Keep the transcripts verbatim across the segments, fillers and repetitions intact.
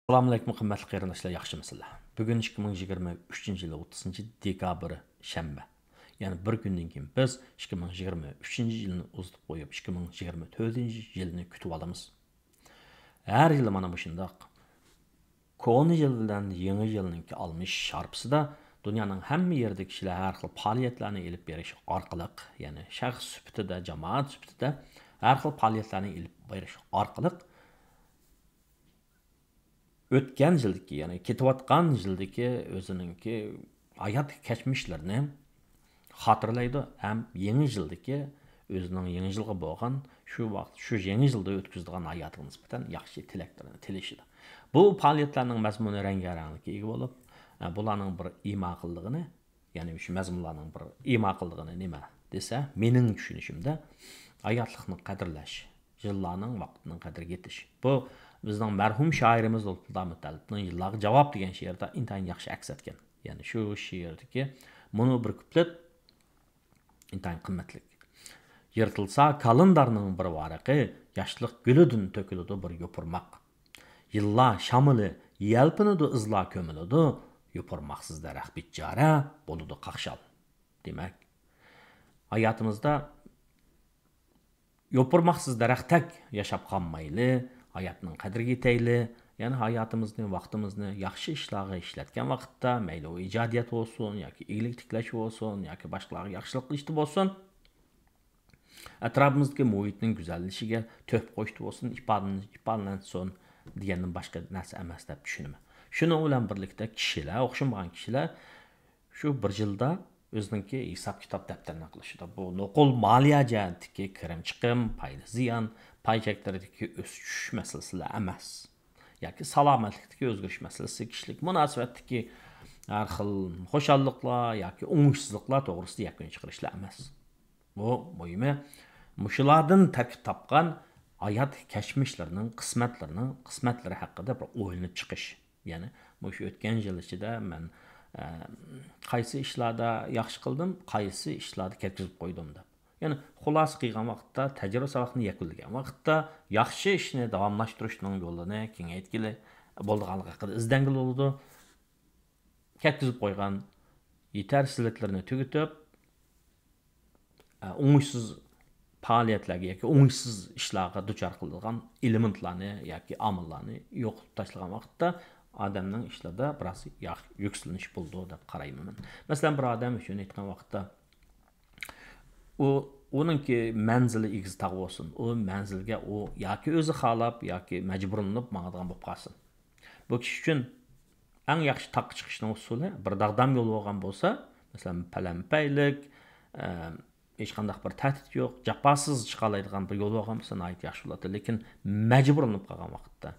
ئەسسالامۇئەلەيكۇم، قىممەتلىك قېرىنداشلار، ياخشىمۇسىلەر؟ بۈگۈن ئىككى مىڭ يىگىرمە ئۈچىنچى يىلى ئوتتۇزىنچى دېكابىر، شەنبە. يەنى بىر كۈندىن كېيىن بىز ئىككى مىڭ يىگىرمە ئۈچىنچى يىلنى ئۇزىتىپ قويۇپ، ئىككى مىڭ يىگىرمە تۆتىنچى يىلنى كۈتۈۋالىمىز. ھەر يىلى مانا مۇشۇنداق كونا يىل بىلەن يېڭى يىلنىڭكى ئالمىشىش شارپىسىدا دۇنيانىڭ ھەممە يېرىدىكى كىشىلەر ھەر خىل پائالىيەتلەرنى ئېلىپ بېرىش ئارقىلىق، يەنى شەخس سۈپىتىدە، جامائەت سۈپىتىدە ھەر خىل پائالىيەتلەرنى ئېلىپ بېرىش ئارقىلىق ئۆتكەن يىلدىكى، يەنى كېتىۋاتقان يىلدىكى ئۆزىنىڭكى ھايات كەچمىشلىرىنى خاتىرىلەيدۇ ھەم يېڭى يىلدىكى ئۆزىنىڭ يېڭى يىلغا بولغان، شۇ ۋاقىت، شۇ يېڭى يىلدا ئۆتكۈزىدىغان ھاياتىغا نىسبەتەن ياخشى تىلەكلىرىنى تىلىشىدۇ. بۇ پائالىيەتلەرنىڭ مەزمۇنى رەڭگارەڭلىككە ئىگە بولۇپ، ئە، بۇلارنىڭ بىر ئىما قىلىدىغىنى، يەنى شۇ مەزمۇنلارنىڭ بىر ئىما قىلىدىغىنى نېمە دېسە، مېنىڭ چۈشىنىشىمدە، ھاياتلىقنى قەدىرلەش، يىللارنىڭ، ۋاقىتنىڭ قەدرىگە يېتىش. بۇ بىزنىڭ مەرھۇم شائىرىمىز لۇتپۇللا مۇتەللىپنىڭ يىللارغا جاۋاب دېگەن شېئىرىدا ئىنتايىن ياخشى ئەكس ئەتكەن. يەنى شۇ شېئىردىكى مۇنۇ بىر كۇپلېت ئىنتايىن قىممەتلىك. يىرتىلسا كالېندارنىڭ بىر ۋارىقى، ياشلىق گۈلىدىن تۆكۈلىدۇ بىر يوپۇرماق. يىللار شامىلى يەلپۈنىدۇ، ئىزلار كۆمۈلىدۇ، يوپۇرماقسىز دەرەخ بىچارە بولىدۇ قاقشال. دېمەك، ھاياتىمىزدا يوپۇرماقسىز دەرەختەك ياشاپ قالمايلى، ھاياتنىڭ قەدرىگە يېتەيلى. يەنى ھاياتىمىزنى، ۋاقتىمىزنى ياخشى ئىشلارغا ئىشلەتكەن ۋاقىتتا، مەيلى ئۇ ئىجادىيەت بولسۇن ياكى ئىگىلىك تىكلەش بولسۇن ياكى باشقىلارغا ياخشىلىق قىلىشتا بولسۇن، ئەتراپىمىزدىكى مۇھىتنىڭ گۈزەللىشىگە تۆھپە قوشۇشتا بولسۇن، ئىپادىلىنىش، ئىپادىلەنسۇن دېگەندىن باشقا نەرسە ئەمەس دەپ چۈشىنىمەن. شۇنىڭ بىلەن بىرلىكتە كىشىلەر، ئوخشىمىغان كىشىلەر شۇ بىر يىلدا ئۆزىنىڭكى ھېساب-كىتاب دەپتىرىنى قىلىشىدا، بۇ نوقۇل مالىيە جەھەتتىكى كىرىم-چىقىم، پايدا-زىيان، پاي چەكلىرىدىكى ئۆسۈش-چۈشۈش مەسىلىسىلا ئەمەس. ياكى سالامەتلىكتىكى ئۆزگىرىش مەسىلىسى، كىشىلىك مۇناسىۋەتتىكى ھەر خىل خۇشاللىقلار ياكى ئوڭۇشسىزلىقلار توغرىسىدا يەكۈن چىقىرىشلا ئەمەس. بۇ مۇھىمى، مۇشۇلاردىن تەركىب تاپقان ھايات كەچمىشلىرىنىڭ، قىسمەتلىرىنىڭ، قىسمەتلىرى ھەققىدە بىر ئويلىنىپ چىقىش. يەنى مۇشۇ ئۆتكەن يىل ئىچىدە مەن، ئە، قايسى ئىشلاردا ياخشى قىلدىم، قايسى ئىشلاردا كەتكۈزۈپ قويدۇم دەپ. يەنى خۇلاسە قىلغان ۋاقىتتا، تەجرىبە ساۋاقنى يەكۈنلىگەن ۋاقىتتا ياخشى ئىشنى داۋاملاشتۇرۇشنىڭ يولىنى كېڭەيتكىلى بولىدىغانلىقى ھەققىدە ئىزدەنگىلى بولىدۇ. كەتكۈزۈپ قويغان يېتەرسىزلىكلىرىنى تۈگىتىپ، ئە، ئوڭۇشسىز پائالىيەتلەرگە ياكى ئوڭۇشسىز ئىشلارغا دۇچار قىلىدىغان ئېلېمېنتلارنى ياكى ئامىللارنى يوقىتىپ تاشلىغان ۋاقىتتا ئادەمنىڭ ئىشلىرىدا بىراز ياخ-، يۈكسىلىنىش بولىدۇ دەپ قارايمەن مەن. مەسىلەن، بىر ئادەم شۇنى ئېيتقان ۋاقىتتا، ئۇ، ئۇنىڭكى مەنزىلى ئېگىز تاغ بولسۇن، ئۇ مەنزىلگە ئۇ ياكى ئۆزى خالاپ ياكى مەجبۇرلىنىپ ماڭىدىغان بولۇپ قالسۇن. بۇ كىشى ئۈچۈن ئەڭ ياخشى تاغقا چىقىشنىڭ ئۇسۇلى، بىر داغدام يول بولغان بولسا، مەسىلەن، پەلەمپەيلىك، ئە، ھېچقانداق بىر تەھدىت يوق، جاپاسىز چىقالايدىغان بىر يول بولغان بولسا، ناھايىتى ياخشى بولاتتى. لېكىن مەجبۇرلىنىپ قالغان ۋاقىتتا،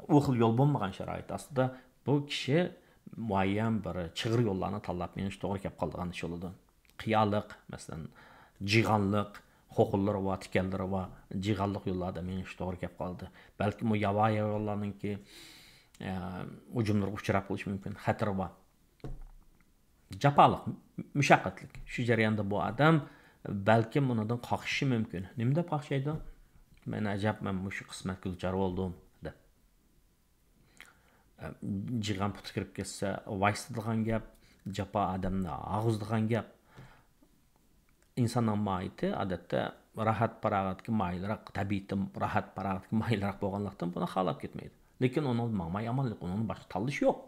ئۇ خىل يول بولمىغان شارائىت ئاستىدا بۇ كىشى مۇئەييەن بىر چىغىر يوللارنى تاللاپ مېڭىش توغرا كەپ قالىدىغان ئىش بولىدۇ. قىيالىق، مەسىلەن، جىغانلىق، خوخۇللىرى بار، تىكەنلىرى بار، جىغانلىق يوللاردا مېڭىش توغرا كەپ قالىدۇ. بەلكىمۇ ياۋا ھايۋانلارنىڭكى، ئە، ھۇجۇملىرىغا ئۇچراپ قېلىشى مۇمكىن، خەتىرى بار. جاپالىق، مۇشەققەتلىك. شۇ جەرياندا بۇ ئادەم بەلكىم ئۇنىڭدىن قاقشىشى مۇمكىن. نېمە دەپ قاقشايدۇ؟ مەن ئەجەب، مەن مۇشۇ قىسمەتكە دۇچار بولدۇم، دەپ. جىغان پۇتى كىرىپ كەتسە، ۋايسىتىدىغان گەپ، جاپا ئادەمنى ئاغۇزىدىغان گەپ. ئىنساننىڭ ماھىيىتى، ئادەتتە، راھەت-پاراغەتكە مايىلراق، تەبىئىتى راھەت-پاراغەتكە مايىلراق بولغانلىقتىن، بۇنى خالاپ كەتمەيدۇ. لېكىن ئۇنىڭ ماڭماي ئامانلىق، ئۇنىڭ باشقا تاللىشى يوق.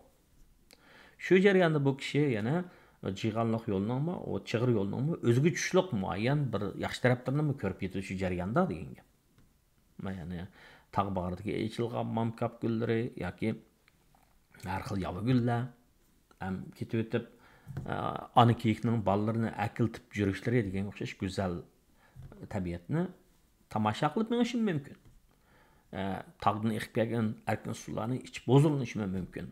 شۇ جەرياندا بۇ كىشى يەنە جىغانلىق يولنىڭمۇ، ئۇ چىغىر يولنىڭمۇ ئۆزىگە چۈشلۈك مۇئەييەن بىر ياخشى تەرەپلىرىنىمۇ كۆرۈپ يېتىدۇ شۇ جەرياندا دېگەن گەپ. يەنى تاغ باغرىدىكى ئېچىلغان مامكاپ گۈللىرى ياكى ھەر خىل ياۋا گۈللەر ھەم كېتىۋېتىپ، ئە، ئانا كېيىكنىڭ بالىلىرىنى ئەكېلىتىپ يۈرۈشلىرى دېگەنگە ئوخشاش گۈزەل تەبىئەتنى تاماشا قىلىپ مېڭىشىمۇ مۇمكىن. ئە، تاغدىن ئېقىپ كەلگەن ئەركىن سۇلارنى ئىچىپ ھۇزۇرلىنىشىمۇ مۇمكىن.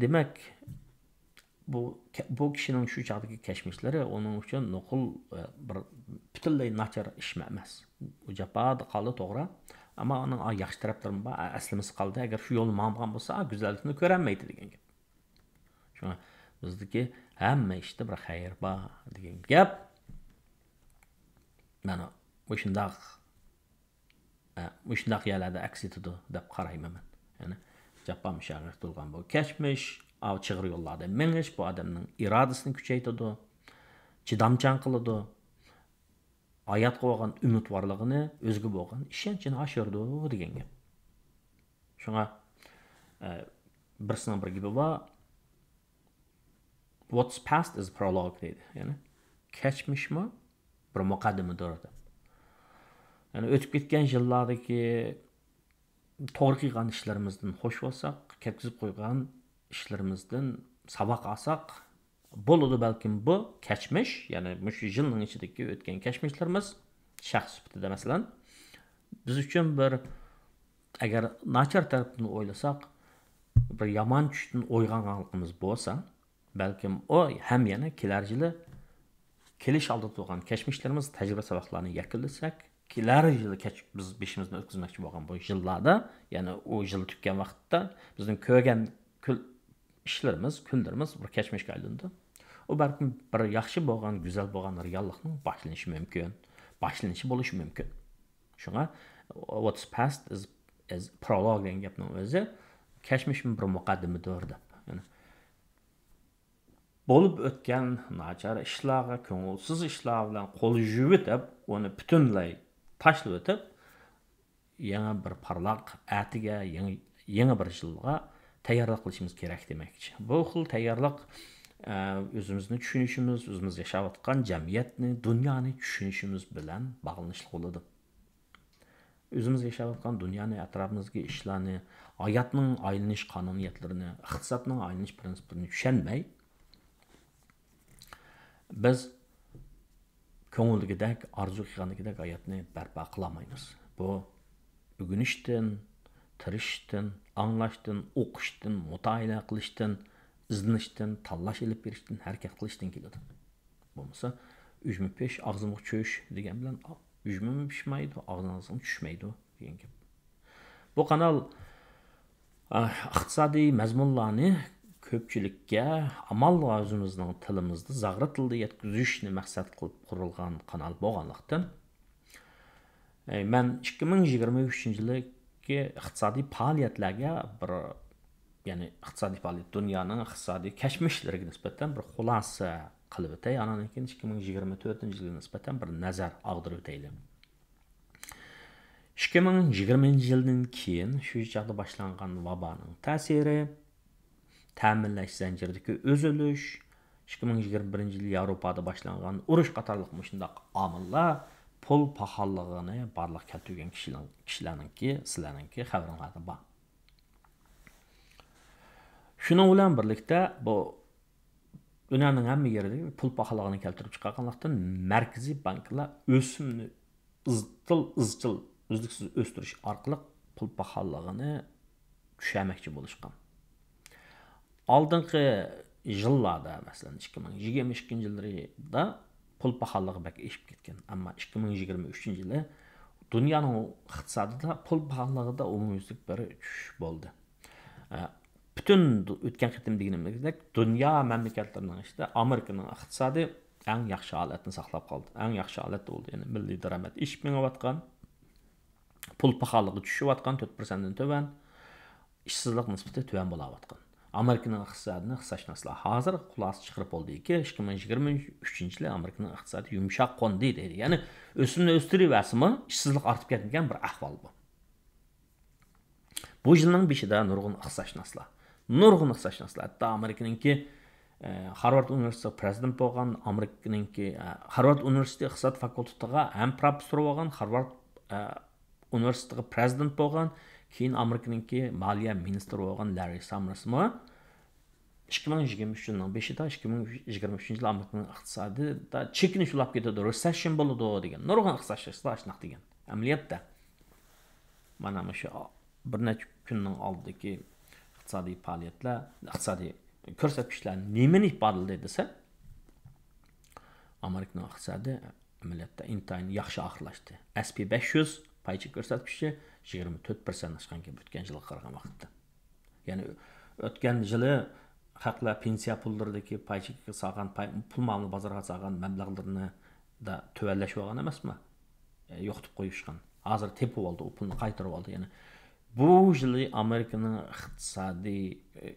دېمەك، بۇ، بۇ كىشىنىڭ شۇ چاغدىكى كەچمىشلىرى ئۇنىڭ ئۈچۈن نوقۇل، ئە، بىر پۈتۈنلەي ناچار ئىش ئەمەس. ئۇ جاپادا قالدى، توغرا. ئەمما ئۇنىڭ، ئا، ياخشى تەرەپلىرىمۇ بار، ئا، ئەسلىمىسى قالدى. ئەگەر شۇ يولنى ماڭمىغان بولسا، ئا، گۈزەللىكنى كۆرەلمەيتتى دېگەن گەپ. شۇڭا بىزدىكى ھەممە ئىشتا بىر خەير بار دېگەن گەپ. مانا مۇشۇنداق ئە، مۇشۇنداق يەرلەردە ئەكس ئېتىدۇ دەپ قارايمەن مەن. يەنى جاپا مۇشەققەت قىلغان بۇ كەچمىش، ئاۋۇ چىغىر يوللاردا مېڭىش بۇ ئادەمنىڭ ئىرادىسىنى كۈچەيتىدۇ، چىدامچان قىلىدۇ، ھاياتقا بولغان ئۈمىدۋارلىقىنى، ئۆزىگە بولغان ئىشەنچىنى ئاشۇرىدۇ دېگەن گەپ. شۇڭا، ئە، بىرسىنىڭ بىر گېپى بار، «What's past is prologue» دەيدۇ. يەنى، «كەچمىشمۇ بىر مۇقەددىمىدۇر» دەپ. يەنى، ئۆتۈپ كەتكەن يىللاردىكى توغرا قىلغان ئىشلىرىمىزدىن خوش بولساق، كەتكۈزۈپ قويغان ئىشلىرىمىزدىن ساۋاق ئالساق، بولىدۇ بەلكىم بۇ كەچمىش، يەنى مۇشۇ يىلنىڭ ئىچىدىكى ئۆتكەن كەچمىشلىرىمىز، شەخس سۈپىتىدە مەسىلەن، بىز ئۈچۈن بىر، ئەگەر ناچار تەرەپتىن ئويلىساق، بىر يامان چۈشتىن ئويغانغانلىقىمىز بولسا، بەلكىم ئۇ ھەم يەنە كېلەر يىلى كېلىش ئالدىدا تۇرغان كەچمىشلىرىمىز، تەجرىبە ساۋاقلارنى يەكۈنلىسەك، كېلەر يىلى كەچ-، بىز بېشىمىزدىن ئۆتكۈزمەكچى بولغان بۇ يىللاردا، يەنى ئۇ يىل تۈگىگەن ۋاقىتتا بىزنىڭ كۆرگەن كۈل-، ئىشلىرىمىز، كۈنلىرىمىز بىر كەچمىشكە ئايلىنىدۇ. ئۇ بەلكىم بىر ياخشى بولغان، گۈزەل بولغان رېئاللىقنىڭ باشلىنىشى مۇمكىن، باشلىنىشى بولۇشى مۇمكىن. شۇڭا «What's past is, is prologue» دېگەن گەپنىڭ ئۆزى كەچمىشمۇ بىر مۇقەددىمىدۇر دەپ. يەنى بولۇپ ئۆتكەن ناچار ئىشلارغا، كۆڭۈلسىز ئىشلار بىلەن قول يۇيۇۋېتىپ، ئۇنى پۈتۈنلەي تاشلىۋېتىپ، يېڭى بىر پارلاق ئەتىگە، يېڭى، يېڭى بىر يىلغا تەييارلىق قىلىشىمىز كېرەك دېمەكچى. بۇ خىل تەييارلىق، ئە، ئۆزىمىزنى چۈشىنىشىمىز، ئۆزىمىز ياشاۋاتقان جەمئىيەتنى، دۇنيانى چۈشىنىشىمىز بىلەن باغلىنىشلىق بولىدۇ. ئۆزىمىز ياشاۋاتقان دۇنيانى، ئەتراپىمىزدىكى ئىشلارنى، ھاياتنىڭ ئايلىنىش قانۇنىيەتلىرىنى، ئىقتىسادنىڭ ئايلىنىش پىرىنسىپلىرىنى چۈشەنمەي، بىز كۆڭۈلدىكىدەك، ئارزۇ قىلغاندىكىدەك ھاياتنى بەرپا قىلالمايمىز. بۇ ئۆگىنىشتىن، تىرىشىشتىن، ئاڭلاشتىن، ئوقۇشتىن، مۇتالىئە قىلىشتىن، ئىزدىنىشتىن، تاللاش ئېلىپ بېرىشتىن، ھەرىكەت قىلىشتىن كېلىدۇ. بولمىسا، «ئۈجمە پىش، ئاغزىمغا چۈش» دېگەن بىلەن، ئۈجمىمۇ پىشمايدۇ، ئاغزىڭىزغا چۈشمەيدۇ دېگەن گەپ. بۇ قانال، ئە، ئىقتىسادىي مەزمۇنلارنى كۆپچىلىككە ئامانلىق ئۆزىمىزنىڭ تىلىمىزدا، زاغرا تىلدا يەتكۈزۈشنى مەقسەت قىلىپ قۇرۇلغان قانال بولغانلىقتىن، ئە، مەن ئىككى مىڭ يىگىرمە ئۈچىنچى يىلدىكى ئىقتىسادىي پائالىيەتلەرگە بىر، يەنى ئىقتىسادىي پائالىيەت، دۇنيانىڭ ئىقتىسادىي كەچمىشلىرىگە نىسبەتەن بىر خۇلاسە قىلىۋېتەي. ئانان كېيىن ئىككى مىڭ يىگىرمە تۆتىنچى يىلغا نىسبەتەن بىر نەزەر ئاغدۇرۇۋېتەيلى. ئىككى مىڭ يىگىرمىنچى يىلدىن كېيىن شۇ چاغدا باشلانغان ۋابانىڭ تەسىرى، تەمىنلەش زەنجىرىدىكى ئۈزۈلۈش، ئىككى مىڭ يىگىرمە بىرىنچى يىلى ياۋروپادا باشلانغان ئۇرۇش قاتارلىق مۇشۇنداق ئامىللار پۇل پاخاللىقىنى بارلىققا كەلتۈرگەن كىشىلەر، كىشىلەرنىڭكى، سىلەرنىڭكى خەۋىرىڭلاردا بار. شۇنىڭ بىلەن بىرلىكتە، بۇ دۇنيانىڭ ھەممە يېرىدە پۇل پاخاللىقىنى كەلتۈرۈپ چىقارغانلىقتىن، مەركىزىي بانكىلار ئۆسۈمنى ئىزچىل، ئىزچىل، ئۈزلۈكسىز ئۆستۈرۈش ئارقىلىق پۇل پاخاللىقىنى چۈشۈرمەكچى بولۇشقان. ئالدىنقى يىللاردا، مەسىلەن، ئىككى مىڭ يىگىرمە ئىككىنچى يىللىرىدا پۇل پاخاللىقى بەك ئېشىپ كەتكەن. ئەمما ئىككى مىڭ يىگىرمە ئۈچىنچى يىلى دۇنيانىڭ ئىقتىسادىدا پۇل پاخاللىقىدا ئومۇميۈزلۈك بىر چۈشۈش بولدى. ئە، پۈتۈن دۇ-، ئۆتكەن قېتىم دېگىنىمدەك، دۇنيا مەملىكەتلىرىنىڭ ئىچىدە ئامېرىكىنىڭ ئىقتىسادى ئەڭ ياخشى ھالەتنى ساقلاپ قالدى. ئەڭ ياخشى ھالەتتە بولدى. يەنى مىللىي دارامەت ئېشىپ مېڭىۋاتقان، پۇل پاخاللىقى چۈشۈۋاتقان، تۆت پىرسەنتتىن تۆۋەن، ئىشسىزلىق نىسبىتى تۆۋەن بولاۋاتقان. ئامېرىكىنىڭ ئىقتىسادىنى ئىقتىسادشۇناسلار ھازىر خۇلاسە چىقىرىپ بولدىكى، ئىككى مىڭ يىگىرمە ئۈچىنچى يىلى ئامېرىكىنىڭ ئىقتىسادى يۇمشاق قوندى دەيدۇ. يەنى ئۆسۈمنى ئۆستۈرۈۋەرسىمۇ، ئىشسىزلىق ئارتىپ كەتمىگەن بىر ئەھۋال بۇ. بۇ يىلنىڭ بېشىدا نۇرغۇن ئىقتىسادشۇناسلار، نۇرغۇن ئىقتىسادشۇناسلار، ھەتتا ئامېرىكىنىڭكى، ئە، خارۋارد ئۇنىۋېرسىتېتىغا پرېزىدېنت بولغان، ئامېرىكىنىڭكى، ئە، خارۋارد ئۇنىۋېرسىتېتى ئىقتىساد فاكۇلتېتىغا ھەم پروفېسسور بولغان، خارۋارد، ئە، ئۇنىۋېرسىتېتىغا پرېزىدېنت بولغان، كېيىن ئامېرىكىنىڭكى مالىيە مىنىستىرى بولغان لاررى ساممېرسمۇ ئىككى مىڭ يىگىرمە ئۈچىنچى يىلنىڭ بېشىدا، ئىككى مىڭ يىگىرمە ئۈچىنچى يىلى ئامېرىكىنىڭ ئىقتىسادىدا چېكىنىش بولاپ كېتىدۇ، رېسېسسىيون بولىدۇ دېگەن نۇرغۇن ئىقتىسادشۇناسلار ئاشۇنداق دېگەن. ئەمەلىيەتتە، مانا مۇشۇ بىر نەچچە كۈننىڭ ئالدىدىكى ئىقتىسادىي پائالىيەتلەر، ئىقتىسادىي كۆرسەتكۈچلەر نېمىنى ئىپادىلىدى دېسە، ئامېرىكىنىڭ ئىقتىسادى ئەمەلىيەتتە ئىنتايىن ياخشى ئاخىرلاشتى. ئەس پى بەش يۈز پاي چېكى كۆرسەتكۈچى يىگىرمە تۆت پىرسەنت ئاشقان گەپ ئۆتكەن يىلغا قارىغان ۋاقىتتا. يەنى ئۆتكەن يىلى خەقلەر پېنسىيە پۇللىرىدىكى پاي چېكىگە سالغان پاي، پۇل مۇئامىلە بازىرىغا سالغان مەبلەغلىرىنى دا تۆۋەنلەشىۋالغان ئەمەسمۇ؟ ئە، يوقىتىپ قويۇشقان. ھازىر تېپىۋالدى، ئۇ پۇلنى قايتۇرۇۋالدى. يەنى بۇ يىلى ئامېرىكىنىڭ ئىقتىسادىي، ئى،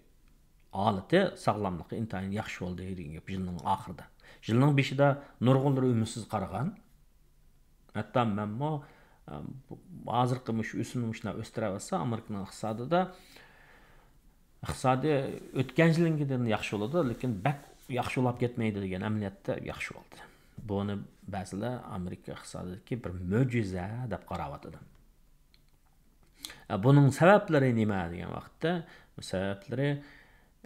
ھالىتى، ساغلاملىقى ئىنتايىن ياخشى بولدى دېگەن گەپ يىلنىڭ ئاخىرىدا. يىلنىڭ بېشىدا نۇرغۇنلىرى ئۈمىدسىز قارىغان. ھەتتا مەنمۇ، ئە، بۇ، ھازىرقى مۇشۇ ئۆسۈمنى مۇشۇنداق ئۆستۈرۈۋاتسا، ئامېرىكىنىڭ ئىقتىسادىدا، ئىقتىسادى ئۆتكەن يىلىنكىدىن ياخشى بولىدۇ، لېكىن بەك ياخشى بولاپ كەتمەيدۇ دېگەن ئەمەلىيەتتە ياخشى بولدى. بۇنى بەزىلەر ئامېرىكا ئىقتىسادىدىكى بىر مۆجىزە دەپ قاراۋاتىدۇ. ئە، بۇنىڭ سەۋەبلىرى نېمە دېگەن ۋاقىتتا، سەۋەبلىرى،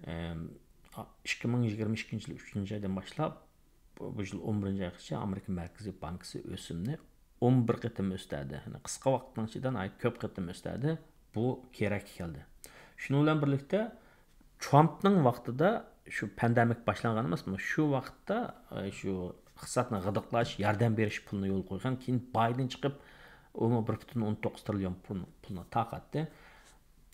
ئەم، ئىككى مىڭ يىگىرمە ئىككىنچى يىل ئۈچىنچى ئايدىن باشلاپ، بۇ، بۇ يىل ئون بىرىنچى ئايغىچە ئامېرىكا مەركىزىي بانكىسى ئۆسۈمنى ئون بىر قېتىم ئۆستۈردى. يەنى قىسقا ۋاقىتنىڭ ئىچىدە ناھايىتى كۆپ قېتىم ئۆستۈردى. بۇ كېرەككە كەلدى. شۇنىڭ بىلەن بىرلىكتە، ترامپنىڭ ۋاقتىدا شۇ پاندېمىك باشلانغان ئەمەسمۇ؟ شۇ ۋاقىتتا، ئە، شۇ ئىقتىسادنى غىدىقلاش، ياردەم بېرىش پۇلىنى يولغا قويغان. كېيىن بايدېن چىقىپ، ئۇمۇ بىر پۈتۈن ئون توققۇز تىرىليون پۇل، پۇلنى تارقاتتى.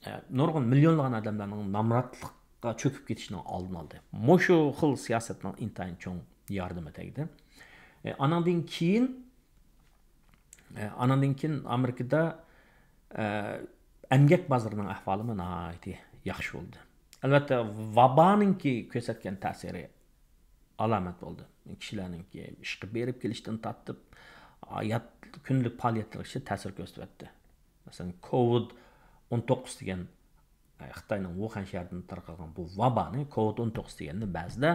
ئە، نۇرغۇن مىليونلىغان ئادەملەرنىڭ نامراتلىققا چۆكۈپ كېتىشىنىڭ ئالدىنى ئالدى. مۇشۇ خىل سىياسەتنىڭ ئىنتايىن چوڭ ياردىمى تەگدى. ئە، ئانىڭدىن كېيىن، ئە، ئانىڭدىن كېيىن ئامېرىكىدا، ئە، ئەمگەك بازىرىنىڭ ئەھۋالىمۇ ناھايىتى ياخشى بولدى. ئەلۋەتتە، ۋابانىڭكى كۆرسەتكەن تەسىرى ئالامەت بولدى. كىشىلەرنىڭكى ئىشقا بېرىپ كېلىشتىن تارتىپ، ھايات، كۈندىلىك پائالىيەتلىرىگىچە تەسىر كۆرسىتىۋەتتى. مەسىلەن، كوۋىد ئون توققۇز دېگەن، ئە، خىتاينىڭ ۋۇخەن شەھىرىدىن تارقالغان بۇ ۋابانى، كوۋىد ئون توققۇز دېگەننى بەزىدە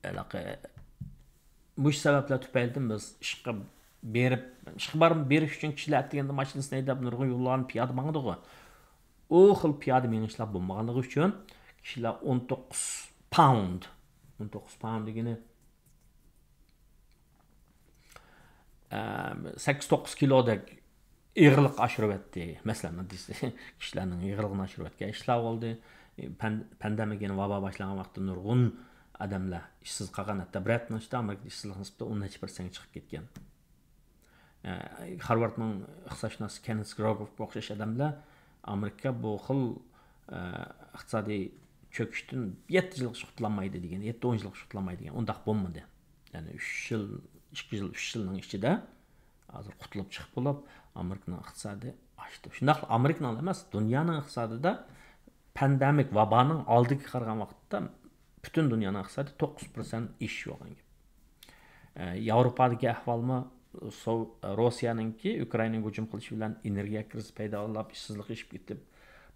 ھېلىقى مۇشۇ سەۋەبلەر تۈپەيلىدىن بىز ئىشقا بېرىپ، ئىشقا بار-، بېرىش ئۈچۈن كىشىلەر ئەتىگەندە ماشىنىسىنى ھەيدەپ، نۇرغۇن يوللارنى پىيادە ماڭىدىغۇ. ئۇ خىل پىيادە مېڭىشلار بولمىغانلىقى ئۈچۈن كىشىلەر ئون توققۇز پاوند، ئون توققۇز پاوند دېگىنى، ئەم، سەككىز توققۇز كىلودەك ئېغىرلىق ئاشۇرۇۋەتتى. مەسىلەن، كىشىلەرنىڭ ئېغىرلىقىنى ئاشۇرۇۋەتكەن ئىشلار بولدى. پەن-، پاندېمىيە، يەنى ۋابا باشلانغان ۋاقىتتا نۇرغۇن ئادەملەر ئىشسىز قالغان. ھەتتا بىر ھەپتىنىڭ ئىچىدە ئامېرىكىدا ئىشسىزلىق نىسبىتى ئون نەچچە پىرسەنتكە چىقىپ كەتكەن. ئە، خارۋاردنىڭ ئىقتىسادشۇناسى كېننېس گروگوفقا ئوخشاش ئادەملەر ئامېرىكا بۇ خىل، ئە، ئىقتىسادىي چۆكۈشتىن يەتتە يىلغىچە قۇتۇلالمايدۇ دېگەن، يەتتە، ئون يىلغىچە قۇتۇلالمايدۇ دېگەن. ئۇنداق بولمىدى. يەنى ئۈچ يىل، ئىككى يىل، ئۈچ يىلنىڭ ئىچىدە ھازىر قۇتۇلۇپ چىقىپ بولۇپ، ئامېرىكىنىڭ ئىقتىسادى ئاشتى. شۇنداقلا ئامېرىكىنىڭلا ئەمەس، دۇنيانىڭ ئىقتىسادىدا پاندېمىك ۋابانىڭ ئالدىغا قارىغان ۋاقىتتا پۈتۈن دۇنيانىڭ ئىقتىسادى توققۇز پىرسەنت ئېشىش بولغان گەپ. ئە، ياۋروپادىكى ئەھۋالمۇ سو-، روسىيەنىڭكى ئۇكرائىناغا ھۇجۇم قىلىشى بىلەن ئېنېرگىيە كىرىزىسى پەيدا بولۇپ، ئىشسىزلىق ئېشىپ كېتىپ،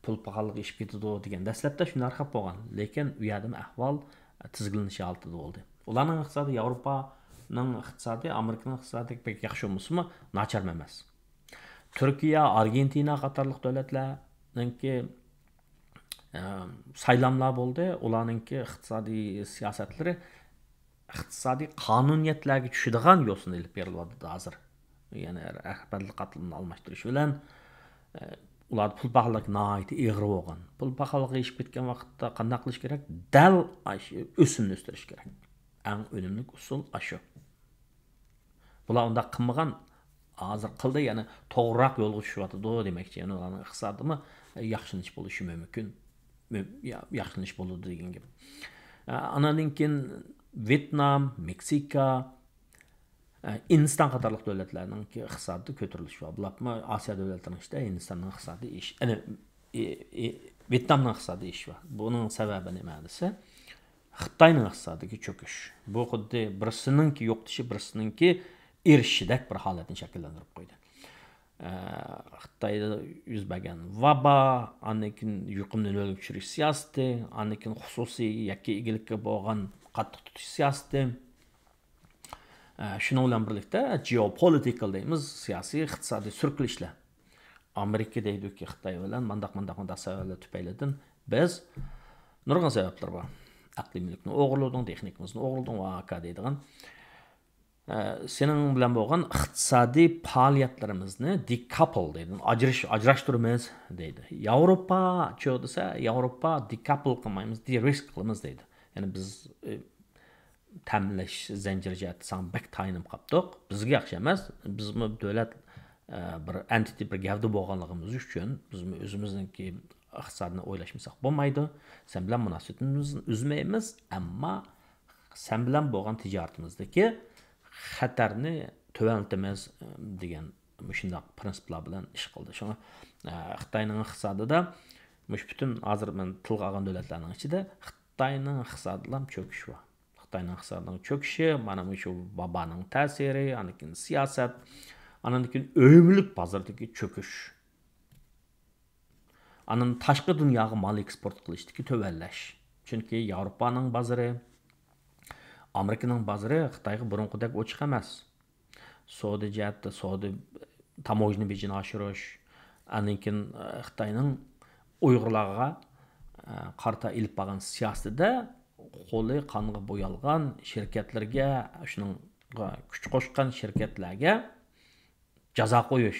پۇل پاخاللىقى ئېشىپ كېتىدۇ دېگەن دەسلەپتە شۇنداق خەپ بولغان. لېكىن ئۇ يەردىمۇ ئەھۋال، ئە، تىزگىنلىنىش ھالىتىدە بولدى. ئۇلارنىڭ ئىقتىسادى ياۋروپانىڭ ئىقتىسادى، ئامېرىكىنىڭ ئىقتىسادى بەك ياخشى بولمىسىمۇ، ناچارمۇ ئەمەس. تۈركىيە، ئارگېنتىنا قاتارلىق دۆلەتلەرنىڭكى، ئە، سايلاملار بولدى. ئۇلارنىڭكى ئىقتىسادىي سىياسەتلىرى ئىقتىسادىي قانۇنىيەتلەرگە چۈشىدىغان يوسۇن ئېلىپ بېرىلىۋاتىدۇ ھازىر. يەنى رەھبەرلىك قاتلىمىنى ئالماشتۇرۇش بىلەن، ئە، ئۇلاردا پۇل پاخاللىقى ناھايىتى ئېغىر بولغان. پۇل پاخاللىقى ئېشىپ كەتكەن ۋاقىتتا قانداق قىلىش كېرەك؟ دەل ئاشۇ ئۆسۈمنى ئۆستۈرۈش كېرەك. ئەڭ ئۈنۈملۈك ئۇسۇل ئاشۇ. بۇلار ئۇنداق قىلمىغان، ھازىر قىلدى، يەنى توغرىراق يولغا چۈشۈۋاتىدۇ دېمەكچى. يەنى ئۇلارنىڭ ئىقتىسادىمۇ ياخشىلىنىش بولۇشى مۇمكىن. مۇ-، يا-، ياخشىلىنىش بولىدۇ دېگەن گەپ. ئە، ئانىڭدىن كېيىن ۋيېتنام، مېكسىكا، ئە، ھىندىستان قاتارلىق دۆلەتلەرنىڭكى ئىقتىسادىدا كۆتۈرۈلۈش بار. بۇلارمۇ ئاسىيا دۆلەتلىرىنىڭ ئىچىدە ھىندىستاننىڭ ئىقتىسادى ئېشىش، ئەنە، ئى، ئى، ۋيېتنامنىڭ ئىقتىسادى ئېشىش بار. بۇنىڭ سەۋەبى نېمە دېسە، خىتاينىڭ ئىقتىسادىدىكى چۆكۈش. بۇ خۇددى بىرسىنىڭكى يوقىتىشى، بىرسىنىڭكى ئېرىشىشىدەك بىر ھالەتنى شەكىللەندۈرۈپ قويدى. ئە، خىتايدا يۈز بەرگەن ۋابا، ئاندىن كېيىن يۇقۇمنى نۆلگە چۈشۈرۈش سىياسىتى، ئاندىن كېيىن خۇسۇسىي ياكى ئىگىلىككە بولغان قاتتىق تۇتۇش سىياسىتى. ئە، شۇنىڭ بىلەن بىرلىكتە جېئوپولىتىكال دەيمىز، سىياسىي، ئىقتىسادىي سۈركىلىشلەر. ئامېرىكا دەيدۇكى خىتاي بىلەن مانداق، مانداق، مانداق سەۋەبلەر تۈپەيلىدىن بىز نۇرغۇن سەۋەبلەر بار. ئەقلىي مۈلۈكنى ئوغرىلىدىڭ، تېخنىكىمىزنى ئوغرىلىدىڭ ۋە ھاكا دەيدىغان. ئە، سېنىڭ بىلەن بولغان ئىقتىسادىي پائالىيەتلىرىمىزنى دېكاپل دەيدۇ، ئاجرىش-، ئاجراشتۇرىمىز دەيدۇ. ياۋروپا چۇ دېسە، ياۋروپا دېكاپل قىلمايمىز، دېرىسك قىلىمىز دەيدۇ. يەنى بىز، ئە، تەمىنلەش زەنجىرى جەھەتتە ساڭا بەك تايىنىپ قاپتۇق. بىزگە ياخشى ئەمەس. بىزمۇ دۆلەت، ئە، بىر ئېنتىتى، بىر گەۋدە بولغانلىقىمىز ئۈچۈن بىزمۇ ئۆزىمىزنىڭكى ئىقتىسادىنى ئويلاشمىساق بولمايدۇ. سەن بىلەن مۇناسىۋىتىمىزنى ئۈزمەيمىز، ئەمما سەن بىلەن بولغان تىجارىتىمىزدىكى خەتەرنى تۆۋەنلىتىمىز، ئە، دېگەن مۇشۇنداق پىرىنسىپلار بىلەن ئىش قىلدى. شۇڭا، ئە، خىتاينىڭ ئىقتىسادىدا مۇشۇ پۈتۈن ھازىر مەن تىلغا ئالغان دۆلەتلەرنىڭ ئىچىدە خىتاينىڭ ئىقتىسادىدىلا چۆكۈش بار. خىتاينىڭ ئىقتىسادىنىڭ چۆكۈشى، مانا مۇشۇ ۋابانىڭ تەسىرى، ئاندىن كېيىن سىياسەت، ئاندىن كېيىن ئۆملۈك بازاردىكى چۆكۈش. ئاندىن تاشقى دۇنياغا مال ئېكسپورت قىلىشتىكى تۆۋەنلەش. چۈنكى ياۋروپانىڭ بازىرى، ئامېرىكىنىڭ بازىرى خىتايغا بۇرۇنقىدەك ئوچۇق ئەمەس. سودا جەھەتتە، سودا، تاموژنا بېجىنى ئاشۇرۇش، ئاندىن كېيىن، ئە، خىتاينىڭ ئۇيغۇرلارغا، ئە، قارىتا ئېلىپ بارغان سىياسىتىدە قولى قانغا بويالغان شىركەتلەرگە، شۇنىڭغا كۈچ قوشقان شىركەتلەرگە جازا قويۇش.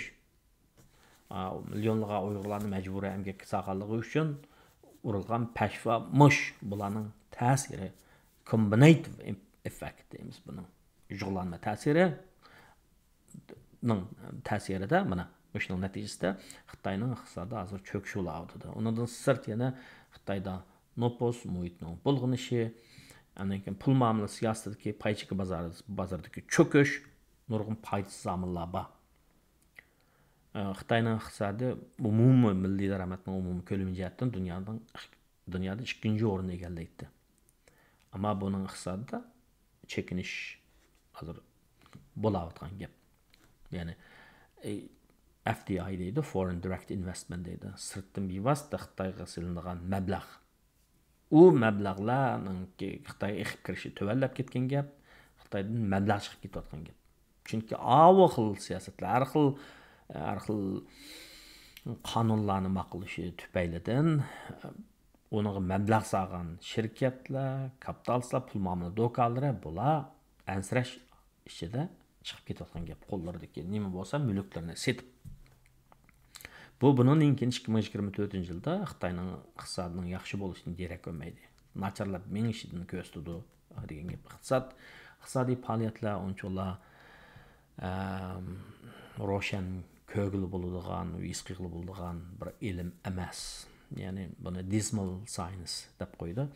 ئا، مىليونلىغان ئۇيغۇرلارنى مەجبۇرىي ئەمگەككە سالغانلىقى ئۈچۈن ئۇرۇلغان پەشۋا مۇش، بۇلارنىڭ تەسىرى، كومبىنېيتىۋ ئېففېكت دەيمىز بۇنىڭ. جۇغلانما تەسىرىنىڭ تەسىرىدە مانا مۇشۇنىڭ نەتىجىسىدە خىتاينىڭ ئىقتىسادى ھازىر چۆكۈش يولىغا ئاۋۇتىدۇ. ئۇنىڭدىن سىرت يەنە خىتايدا نوپۇس مۇھىتنىڭ بۇلغىنىشى، ئاندىن كېيىن پۇل مۇئامىلە سىياسىتىدىكى پاي چېكى بازار، بازاردىكى چۆكۈش، نۇرغۇن پايدىسىز ئامىللار بار. ئە، خىتاينىڭ ئىقتىسادى ئومۇمىي مىللىي دارامەتنىڭ ئومۇمىي كۆلىمى جەھەتتىن دۇنيانىڭ، دۇنيادا ئىككىنچى ئورۇننى ئىگىلەيتتى. ئەمما بۇنىڭ ئىقتىسادىدا چېكىنىش ھازىر بولاۋاتقان گەپ. يەنى، ئە، ئېف دى ئاي دەيدۇ، فورېن دىرېكت ئىنۋېستمېنت دەيدۇ. سىرتتىن بىۋاسىتە خىتايغا سېلىنىدىغان مەبلەغ. ئۇ مەبلەغلەرنىڭكى خىتايغا ئېقىپ كىرىشى تۆۋەنلەپ كەتكەن گەپ، خىتايدىن مەبلەغ چىقىپ كېتىۋاتقان گەپ. چۈنكى ئاۋۇ خىل سىياسەتلەر، ھەر خىل، ھەر خىل قانۇنلارنى ماقۇللىشى تۈپەيلىدىن، ئۇنىڭغا مەبلەغ سالغان شىركەتلەر، كاپىتالىستلار، پۇل مۇئامىلە دوكانلىرى، بۇلار ئەنسىرەش ئىچىدە چىقىپ كېتىۋاتقان گەپ. قوللىرىدىكى نېمە بولسا مۈلۈكلىرىنى سېتىپ، بۇ بۇنىڭدىن كېيىن ئىككى مىڭ يىگىرمە تۆتىنچى يىلدا خىتاينىڭ ئىقتىسادىنىڭ ياخشى بولۇشىدىن دېرەك بەرمەيدۇ. ناچارلاپ مېڭىشىدىن كۆرسىتىدۇ دېگەن گەپ. ئىقتىساد، ئىقتىسادىي پائالىيەتلەر ئۇنچىۋالا، ئەم، روشەن كۆرگىلى بولىدىغان، ھېس قىلغىلى بولىدىغان بىر ئىلىم ئەمەس. يەنى بۇنى دىزمال ساينس دەپ قويىدۇ.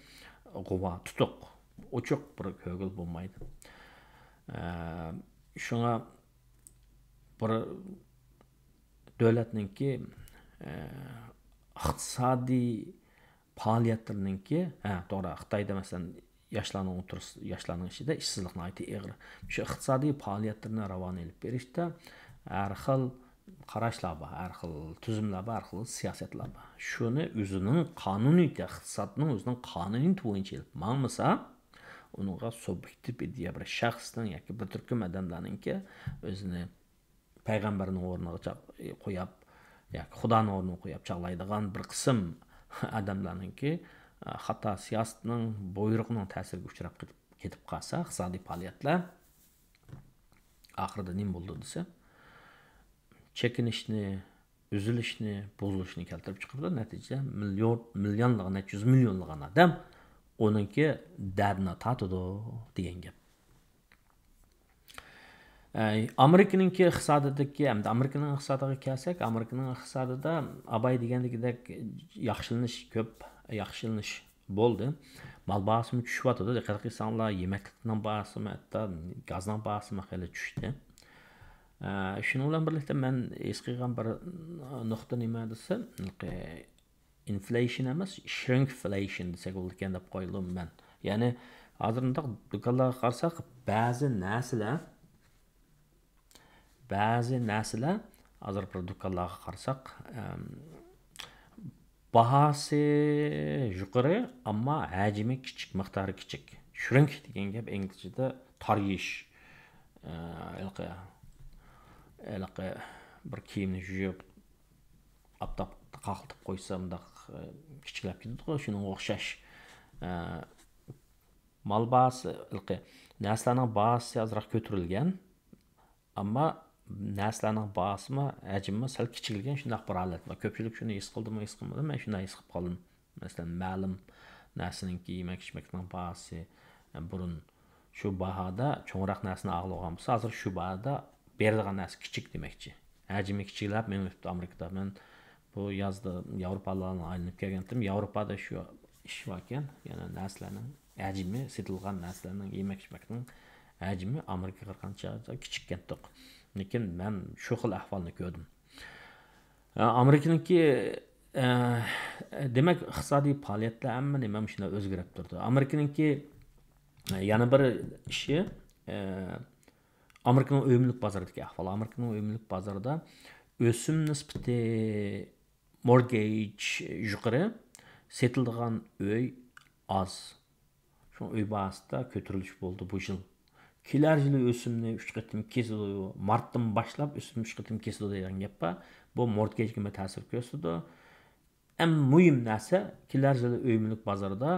غۇۋا، تۇتۇق، ئوچۇق بىر كۆرگىلى بولمايدۇ. ئە، شۇڭا بىر دۆلەتنىڭكى، ئە، ئىقتىسادىي پائالىيەتلىرىنىڭكى، ھە، توغرا، خىتايدا، مەسىلەن، ياشلارنىڭ ئوتتۇرىسى، ياشلارنىڭ ئىچىدە ئىشسىزلىق ناھايىتى ئېغىر. شۇ ئىقتىسادىي پائالىيەتلىرىنى راۋان ئېلىپ بېرىشتا ھەر خىل قاراشلار بار، ھەر خىل تۈزۈملەر بار، ھەر خىل سىياسەتلەر بار. شۇنى ئۆزىنىڭ قانۇنىيىتى، ئىقتىسادنىڭ ئۆزىنىڭ قانۇنىيىتى بويىچە ئېلىپ ماڭمىسا، ئۇنىڭغا سۇبيېكتىپ ئىدىيە، بىر شەخسنىڭ ياكى بىر تۈركۈم ئادەملەرنىڭكى ئۆزىنى پەيغەمبەرنىڭ ئورنىغا چاغ-، قويۇپ ياكى خۇدانىڭ ئورنىغا قويۇپ چاغلايدىغان بىر قىسىم ئادەملەرنىڭكى، ئە، خاتا سىياسىتىنىڭ بۇيرۇقىنىڭ تەسىرىگە ئۇچراپ كېتىپ، كېتىپ قالسا، ئىقتىسادىي پائالىيەتلەر ئاخىرىدا نېمە بولىدۇ دېسە، چېكىنىشنى، ئۈزۈلۈشنى، بۇزۇلۇشنى كەلتۈرۈپ چىقىرىدۇ. نەتىجىدە مىليون، مىليونلىغان، نەچچە يۈز مىليونلىغان ئادەم ئۇنىڭكى دەردىنى تارتىدۇ دېگەن گەپ. ئەي، ئامېرىكىنىڭكى ئىقتىسادىدىكى، ئەمدى ئامېرىكىنىڭ ئىقتىسادىغا كەلسەك، ئامېرىكىنىڭ ئىقتىسادىدا ئاباي دېگەندىكىدەك ياخشىلىنىش كۆپ، ياخشىلىنىش بولدى. مال باھاسىمۇ چۈشۈۋاتىدۇ. دىققەت قىلساڭلار، يېمەكلىكنىڭ باھاسىمۇ، ھەتتا گازنىڭ باھاسىمۇ خېلى چۈشتى. ئە، شۇنىڭ بىلەن بىرلىكتە مەن ھېس قىلغان بىر نۇقتا نېمە دېسە، ئىنفلېيشن ئەمەس، شرىنكفلېيشن دېسەك بولىدىكەن دەپ قويدۇم مەن. يەنى ھازىر مۇنداق دۇكانلارغا قارىساق، بەزى نەرسىلەر، بەزى نەرسىلەر ھازىر بىر دۇكانلارغا قارىساق، ئەم، باھاسى يۇقىرى، ئەمما ھەجمى كىچىك، مىقدارى كىچىك. شرىنك دېگەن گەپ ئىنگلىزچىدە تارىيىش. ئە، ھېلىقى، ھېلىقى بىر كىيىمنى يۇيۇپ، ئاپتاپتا قاقلىتىپ قويسا، مۇنداق، ئە، كىچىكلەپ كېتىدىغۇ، شۇنىڭغا ئوخشاش. ئە، مال باھاسى، ھېلىقى نەرسىلەرنىڭ باھاسى ئازراق كۆتۈرۈلگەن، ئەمما نەرسىلەرنىڭ باھاسىمۇ، ھەجمىمۇ سەل كىچىكلىگەن، شۇنداق بىر ھالەت بار. كۆپچىلىك شۇنى ھېس قىلدىمۇ، ھېس قىلمىدىمۇ، مەن شۇنداق ھېس قىلىپ قالدىم. مەسىلەن، مەلۇم نەرسىنىڭكى، يېمەك-ئىچمەكنىڭ باھاسى، ئە، بۇرۇن شۇ باھادا چوڭراق نەرسىنى ئالغىلى بولغان بولسا، ھازىر شۇ باھادا بېرىدىغان نەرسە كىچىك دېمەكچى. ھەجمى كىچىكلەپ مېڭىۋېتىپتۇ ئامېرىكىدا. مەن بۇ يازدا ياۋروپالارنى ئايلىنىپ كەلگەنتىم. ياۋروپادا شۇ ئىش باركەن، يەنى نەرسىلەرنىڭ ھەجمى، سېتىلغان نەرسىلەرنىڭ، يېمەك-ئىچمەكنىڭ ھەجمى ئامېرىكىغا قارىغانچە كىچىككەنتۇق. لېكىن مەن شۇ خىل ئەھۋالنى كۆردۈم. ئە، ئامېرىكىنىڭكى، ئە، دېمەك، ئىقتىسادىي پائالىيەتلەر ھەممە نېمە مۇشۇنداق ئۆزگىرىپ تۇرىدۇ. ئامېرىكىنىڭكى، ئە، يەنە بىر ئىشى، ئە، ئامېرىكىنىڭ ئۆي مۈلۈك بازىرىدىكى ئەھۋال. ئامېرىكىنىڭ ئۆي مۈلۈك بازىرىدا ئۆسۈم نىسبىتى، مورگېج يۇقىرى، سېتىلىدىغان ئۆي ئاز. شۇڭا ئۆي باھاسىدا كۆتۈرۈلۈش بولدى بۇ يىل. كېلەر يىلى ئۆسۈمنى ئۈچ قېتىم كېسىدۇ، مارتتىن باشلاپ ئۆسۈم ئۈچ قېتىم كېسىدۇ دېگەن گەپ بار. بۇ مورگېجگىمۇ تەسىر كۆرسىتىدۇ. ئەڭ مۇھىم نەرسە، كېلەر يىلى ئۆي مۈلۈك بازىرىدا،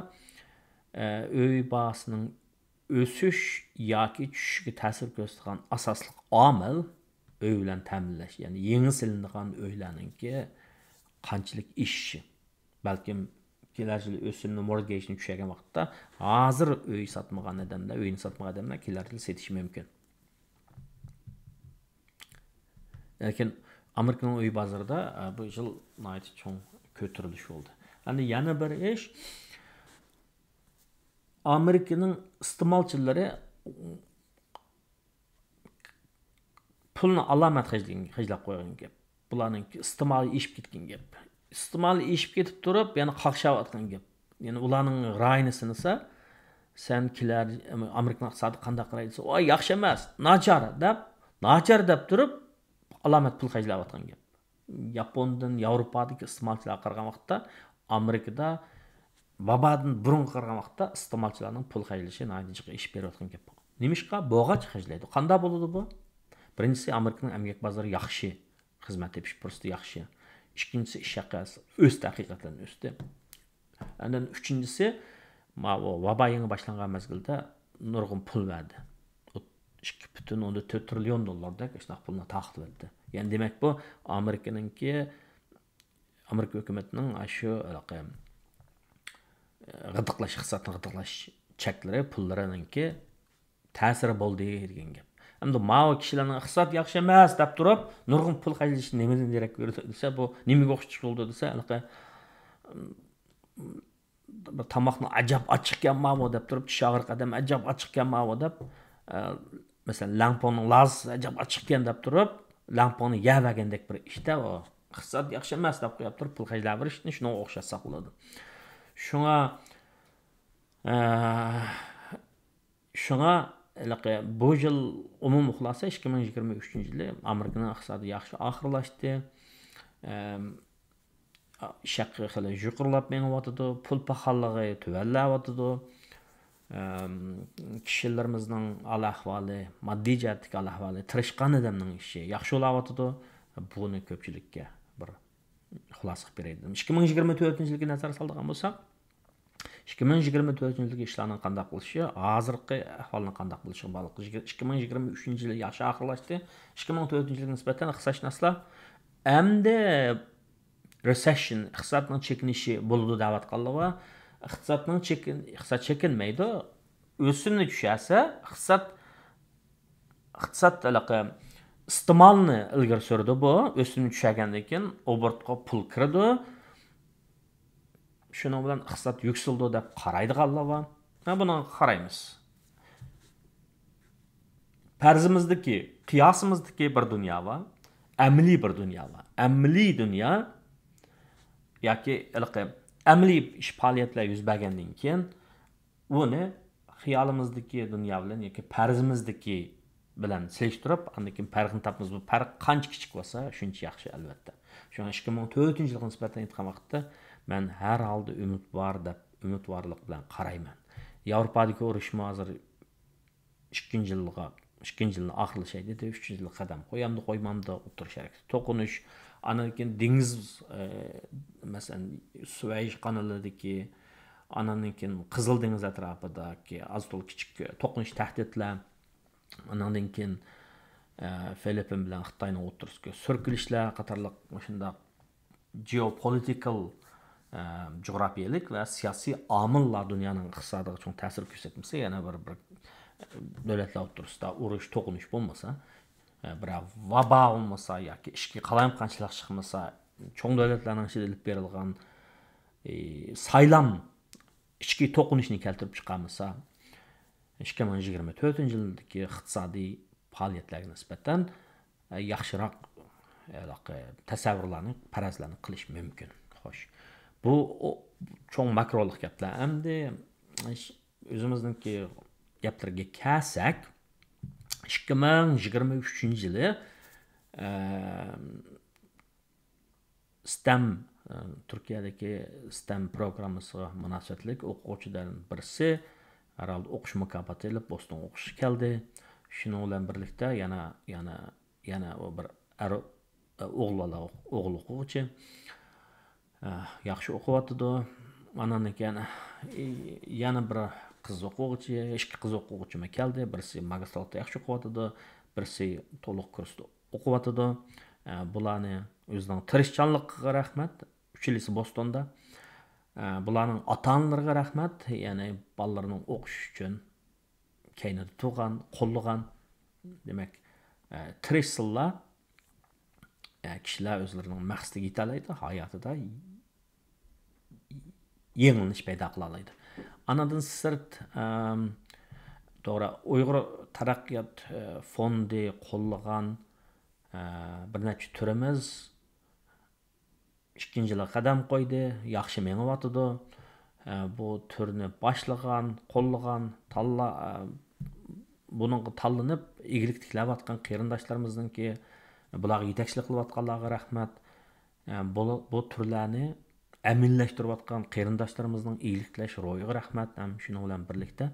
ئە، ئۆي باھاسىنىڭ ئۆسۈش ياكى چۈشۈشىگە تەسىر كۆرسىتىدىغان ئاساسلىق ئامىل ئۆي بىلەن تەمىنلەش، يەنى يېڭى سېلىنىدىغان ئۆيلەرنىڭكى قانچىلىك ئېشىشى. بەلكىم كېلەر يىلى ئۆسۈمنى، مورگېجنى چۈشۈرگەن ۋاقىتتا، ھازىر ئۆي ساتمىغان ئادەملەر، ئۆينى ساتمىغان ئادەملەر كېلەر يىلى سېتىشى مۇمكىن. لېكىن ئامېرىكىنىڭ ئۆي بازىرىدا، ئە، بۇ يىل ناھايىتى چوڭ كۆتۈرۈلۈش بولدى. ئەمدى يەنە بىر ئىش، ئامېرىكىنىڭ ئىستېمالچىلىرى پۇلنى ئالامەت خەجلىگەن، خەجلەپ قويغان گەپ. بۇلارنىڭكى ئىستېمالى ئېشىپ كەتكەن گەپ. ئىستېمالى ئېشىپ كېتىپ تۇرۇپ، يەنە قاقشاۋاتقان گەپ. يەنى ئۇلارنىڭ رايىنى سىنىسا، سەن كېلەر، ئامېرىكىنىڭ ئىقتىسادى قانداق قارايدۇ دېسە، ۋاي، ياخشى ئەمەس، ناچار دەپ، ناچار دەپ تۇرۇپ، ئالامەت پۇل خەجلەۋاتقان گەپ. ياپوندىن ياۋروپادىكى ئىستېمالچىلارغا قارىغان ۋاقىتتا، ئامېرىكىدا ۋابادىن بۇرۇنغا قارىغان ۋاقىتتا ئىستېمالچىلارنىڭ پۇل خەجلىشى ناھايىتى جىق ئېشىپ بېرىۋاتقان گەپ. نېمىشقا؟ بوغاچ خەجلەيدۇ. قانداق بولىدۇ بۇ؟ بىرىنچىسى، ئامېرىكىنىڭ ئەمگەك بازىرى ياخشى، خىزمەت تېپىش پۇرسىتى ياخشى. ئىككىنچىسى، ئىش ھەققى ئۆستى، ھەقىقەتەن ئۆستى. ئاندىن ئۈچىنچىسى، ماۋۇ ۋابا يېڭى باشلانغان مەزگىلدە نۇرغۇن پۇل بەردى. ئىككى پۈتۈن ئوندىن تۆت تىرىليون دوللاردەك شۇنداق پۇلنى تارقىتىۋەتتى. يەنى دېمەك، بۇ ئامېرىكىنىڭكى، ئامېرىكا ھۆكۈمىتىنىڭ شۇ ھېلىقى غىدىقلاش، ئىقتىسادنى غىدىقلاش چەكلىرى، پۇللىرىنىڭكى تەسىرى بولدى دېگەن گەپ. ئەمدى ماۋۇ كىشىلەرنىڭ ئىقتىساد ياخشى ئەمەس دەپ تۇرۇپ، نۇرغۇن پۇل خەجلىشى نېمىدىن دېرەك بېرىدۇ دېسە، بۇ نېمىگە ئوخشاش بولىدۇ دېسە، ھېلىقى بىر تاماقنى ئەجەب ئاچچىقكەن ماۋۇ دەپ تۇرۇپ، چىش ئاغرىق ئادەم ئەجەب ئاچچىقكەن ماۋۇ دەپ، ئە، مەسىلەن، لەڭپۇڭنىڭ لازىسى ئەجەب ئاچچىقكەن دەپ تۇرۇپ، لەڭپۇڭنى يەۋەرگەندەك بىر ئىشتا ئۇ. ئىقتىساد ياخشى ئەمەس دەپ قويۇپ تۇرۇپ، پۇل خەجلەۋېرىشنى شۇنىڭغا ئوخشاتساق بولىدۇ. شۇڭا، ئە، شۇڭا ھېلىقى بۇ يىل ئومۇمىي خۇلاسە، ئىككى مىڭ يىگىرمە ئۈچىنچى يىلى ئامېرىكىنىڭ ئىقتىسادى ياخشى ئاخىرلاشتى. ئەم، ئىش ھەققى خېلى يۇقىرىلاپ مېڭىۋاتىدۇ، پۇل پاخاللىقى تۆۋەنلەۋاتىدۇ. ئەم، كىشىلىرىمىزنىڭ ھال ئەھۋالى، ماددىي جەھەتتىكى ھال ئەھۋالى، تىرىشقان ئادەمنىڭ ئىشى ياخشى بولاۋاتىدۇ. بۇنى كۆپچىلىككە بىر خۇلاسە قىلىپ بېرەي دېدىم. ئىككى مىڭ يىگىرمە تۆتىنچى يىلگە نەزەر سالىدىغان بولساق، ئىككى مىڭ يىگىرمە تۆتىنچى يىلدىكى ئىشلارنىڭ قانداق بولۇشى، ھازىرقى ئەھۋالنىڭ قانداق بولۇشىغا باغلىق. ئىككى مىڭ يىگىرمە ئۈچىنچى يىلى ياخشى ئاخىرلاشتى. ئىككى مىڭ تۆتىنچى يىلغا نىسبەتەن ئىقتىسادشۇناسلار ئەمدى رېسېشن، ئىقتىسادنىڭ چېكىنىشى بولىدۇ دەۋاتقانلار بار. ئىقتىسادنىڭ چېكىن-، ئىقتىساد چېكىنمەيدۇ. ئۆسۈمنى چۈشۈرسە، ئىقتىساد، ئىقتىساد ھېلىقى ئىستېمالنى ئىلگىرى سۈرىدۇ بۇ. ئۆسۈمنى چۈشۈرگەندىن كېيىن ئوبوروتقا پۇل كىرىدۇ. شۇنىڭ بىلەن ئىقتىساد يۈكسىلىدۇ دەپ قارايدىغانلار بار. مەن بۇنىڭغا قارايمىز. پەرىزىمىزدىكى، قىياسىمىزدىكى بىر دۇنيا بار. ئەمەلىي بىر دۇنيا بار. ئەمەلىي دۇنيا ياكى ھېلىقى ئەمەلىي ئىش پائالىيەتلەر يۈز بەرگەندىن كېيىن، ئۇنى خىيالىمىزدىكى دۇنيا بىلەن ياكى پەرىزىمىزدىكى بىلەن سېلىشتۇرۇپ، ئاندىن كېيىن پەرقىنى تاپىمىز. بۇ پەرق قانچە كىچىك بولسا، شۇنچە ياخشى، ئەلۋەتتە. شۇڭا ئىككى مىڭ تۆتىنچى يىلغا نىسبەتەن ئېيتقان ۋاقىتتا، مەن ھەر ھالدا ئۈمىد بار دەپ، ئۈمىدۋارلىق بىلەن قارايمەن. ياۋروپادىكى ئۇرۇشمۇ ھازىر ئىككىنچى يىلغا، ئىككىنچى يىلنى ئاخىرلىشاي دېدى، ئۈچىنچى يىلغا قەدەم قويامدۇ، قويمامدۇ، ئوتتۇرا شەرقتە توقۇنۇش، ئاندىن كېيىن دېڭىز، ئە، مەسىلەن، سۇۋەيش قانىلىدىكى، ئاندىن كېيىن قىزىل دېڭىز ئەتراپىدىكى ئاز تولا كىچىك توقۇنۇش، تەھدىتلەر، ئاندىن كېيىن، ئە، فىلىپپىن بىلەن خىتاينىڭ ئوتتۇرىسىدىكى سۈركىلىشلەر قاتارلىق مۇشۇنداق جېئوپولىتىكال، ئە، جۇغراپىيەلىك ۋە سىياسىي ئامىللار دۇنيانىڭ ئىقتىسادىغا چوڭ تەسىر كۆرسەتمىسە، يەنە بىر، بىر دۆلەتلەر ئوتتۇرىسىدا ئۇرۇش، توقۇنۇش بولمىسا، ئە، بىرەر ۋابا بولمىسا ياكى ئىچكى قالايمىقانچىلىق چىقمىسا، چوڭ دۆلەتلەرنىڭ ئىچىدە ئېلىپ بېرىلغان، ئى، سايلام ئىچكى توقۇنۇشنى كەلتۈرۈپ چىقارمىسا، ئىككى مىڭ يىگىرمە تۆتىنچى يىلدىكى ئىقتىسادىي پائالىيەتلەرگە نىسبەتەن ياخشىراق ھېلىقى تەسەۋۋۇرلارنى، پەرەزلەرنى قىلىش مۇمكىن. خوش. بۇ ئو-، چوڭ ماكرولۇق گەپلەر. ئەمدى ئۆزىمىزنىڭكى گەپلىرىگە كەلسەك، ئىككى مىڭ يىگىرمە ئۈچىنچى يىلى، ئە، ستەم، ئە، تۈركىيەدىكى ستەم پروگراممىسىغا مۇناسىۋەتلىك ئوقۇغۇچىلارنىڭ بىرسى ھەرھالدا ئوقۇش مۇكاپاتى ئېلىپ، بوستونغا ئوقۇشقا كەلدى. شۇنىڭ بىلەن بىرلىكتە يەنە، يەنە، يەنە ئۇ بىر ئەر، ئوغۇل بالا، ئوغۇل ئوقۇغۇچى. ئە، ياخشى ئوقۇۋاتىدۇ. ئاندىن كېيىن يەنە بىر قىز ئوقۇغۇچى، ئىككى قىز ئوقۇغۇچىمۇ كەلدى. بىرسى ماگىستراتتا ياخشى ئوقۇۋاتىدۇ، بىرسى تولۇق كۇرستا ئوقۇۋاتىدۇ. ئە، بۇلارنى ئۆزىنىڭ تىرىشچانلىقىغا رەھمەت. ئۈچىلىسى بوستوندا. ئە، بۇلارنىڭ ئاتا-ئانىلىرىغا رەھمەت. يەنى بالىلىرىنىڭ ئوقۇشى ئۈچۈن كەينىدە تۇرغان، قوللىغان، دېمەك، ئە، تىرىشسىنلا، ئە، كىشىلەر ئۆزلىرىنىڭ مەقسىتىگە يېتەلەيدۇ، ھاياتىدا يېڭىلىنىش پەيدا قىلالايدۇ. ئانىڭدىن سىرت، ئەم، توغرا، ئۇيغۇر تەرەققىيات، ئە، فوندى قوللىغان، ئە، بىر نەچچە تۈرىمىز ئىككىنچى يىلغا قەدەم قويدى، ياخشى مېڭىۋاتىدۇ. ئە، بۇ تۈرنى باشلىغان، قوللىغان، تاللا-، ئە، بۇنىڭغا تاللىنىپ ئىگىلىك تىكلەۋاتقان قېرىنداشلىرىمىزنىڭكى، بۇلارغا يېتەكچىلىك قىلىۋاتقانلارغا رەھمەت. ئە، بۇ، بۇ تۈرلەرنى ئەمەلىيلەشتۈرۈۋاتقان قېرىنداشلىرىمىزنىڭ ئىگىلىك تىكلەش روھىغا رەھمەت. ھەم شۇنىڭ بىلەن بىرلىكتە،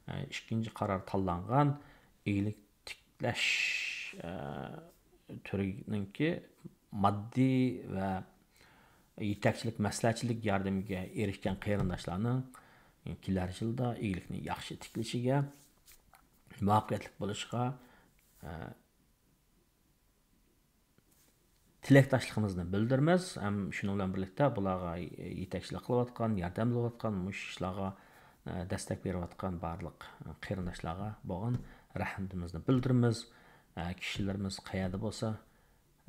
ئە، ئىككىنچى قارار تاللانغان ئىگىلىك تىكلەش، ئە، تۈرىنىڭكى ماددىي ۋە يېتەكچىلىك، مەسلىھەتچىلىك ياردىمىگە ئېرىشكەن قېرىنداشلارنىڭ كېلەر يىلدا ئىگىلىكنى ياخشى تىكلىشىگە، مۇۋەپپەقىيەتلىك بولۇشىغا، ئە، تىلەكداشلىقىمىزنى بىلدۈرىمىز. ھەم شۇنىڭ بىلەن بىرلىكتە بۇلارغا يېتەكچىلىك قىلىۋاتقان، ياردەم بېرىۋاتقان، مۇشۇ ئىشلارغا، ئە، دەستەك بېرىۋاتقان بارلىق قېرىنداشلارغا بولغان رەھمىتىمىزنى بىلدۈرىمىز. ئە، كىشىلىرىمىز قەيەردە بولسا،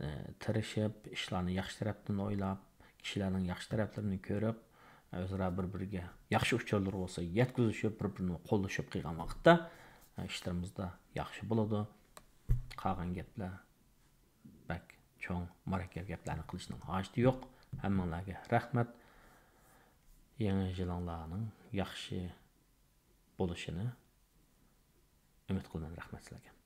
ئە، تىرىشىپ، ئىشلارنى ياخشى تەرەپتىن ئويلاپ، كىشىلەرنىڭ ياخشى تەرەپلىرىنى كۆرۈپ، ئۆزئارا بىر-بىرىگە ياخشى ئۇچۇرلىرى بولسا يەتكۈزۈشۈپ، بىر-بىرىنى قوللىشىپ قىلغان ۋاقىتتا، ئە، ئىشلىرىمىزدا ياخشى بولىدۇ. قالغان گەپلەر بەك چوڭ مۇرەككەپ گەپلەرنى قىلىشنىڭ ھاجىتى يوق. ھەممىڭلارگە رەھمەت. يېڭى يىلىڭلارنىڭ ياخشى بولۇشىنى ئۈمىد قىلىمەن. رەھمەت سىلەرگە.